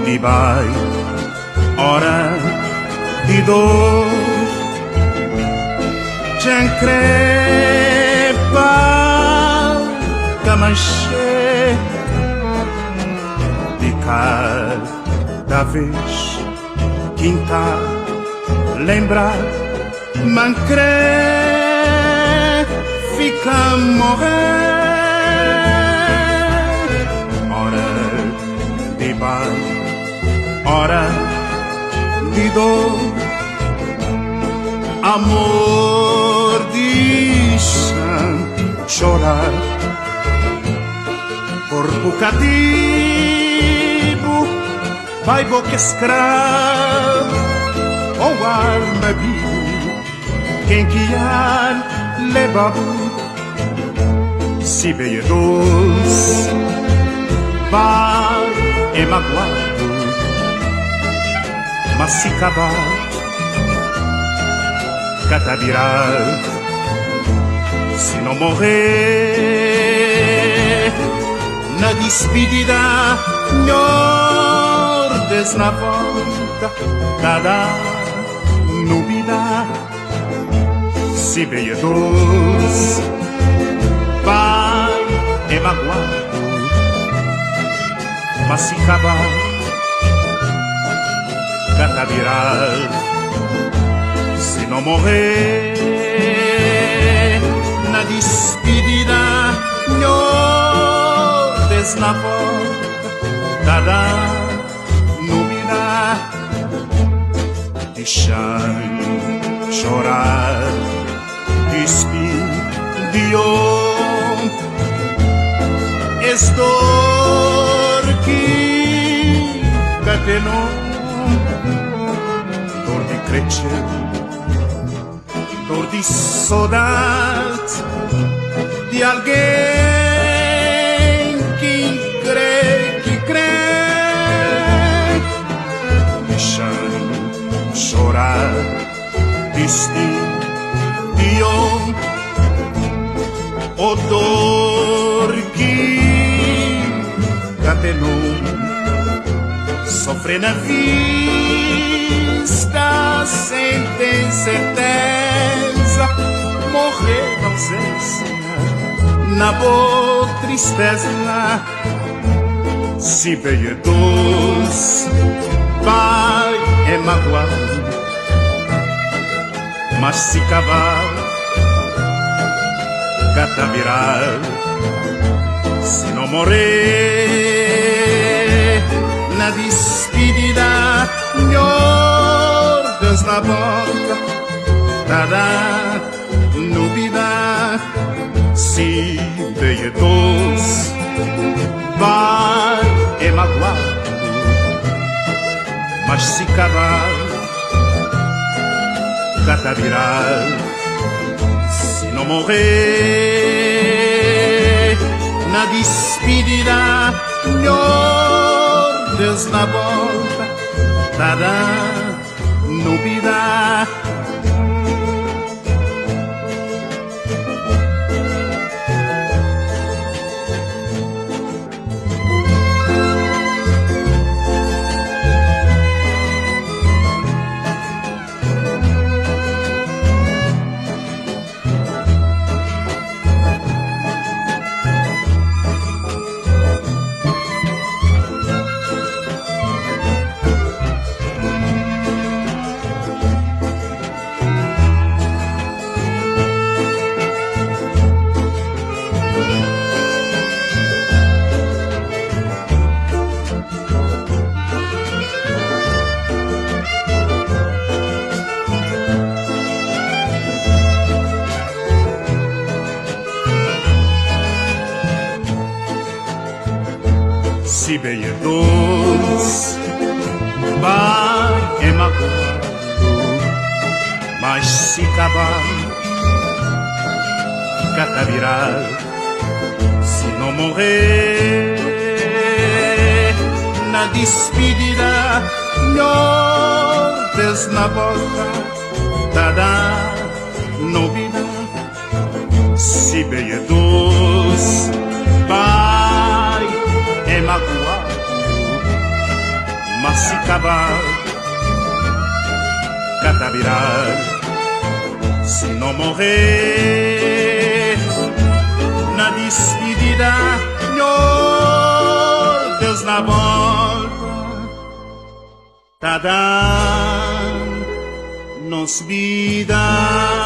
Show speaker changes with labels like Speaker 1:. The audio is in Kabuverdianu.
Speaker 1: di bai, ora di dor. Dja N kre pa ka manxe di kada vez ki N ta lenbra ma N kre fika morre. Ora di bai, ora di dor. Amor dixa-m txora. Korpu katibu bai bo ke skravu o alma bibu ken ki al leba-bu si beia dos bai e maguadu ma si kaba ka ta bira si no morre na dispidida Nhordes na volta ta da nubida si beia dos pai é maguadu ma si kaba ka ta bira si no morre na dispidida Nhordes na volta ta da nubida dixa-m txora dispidiu Es dor ki ka ten nom Dor di kretxeu, dor di sodad Di algen ki N kre ki kre Dixa-m txora dispidiu O dor ki ka ten nom Sofre na vista sen ten serteza Morre na ausensia na bo tristeza Si beia dos bai é maguadu Mas si kaba ka ta bira Si no morre na dispidida Nhordes na volta ta da nubida Si beia dos bai é maguadu Mas si kaba ka ta bira Si no morre na dispidida Nhordes na volta ta da nubida. Si beia dos bai é maguadu Mas si kaba ka ta bira Si no morre na dispidida Nhordes na volta ta da nobida Si beia dos bai é maguadu. Si kabal ka ta bira si no morrê na dispidida. Nhor Deus na volta ta da nos vida.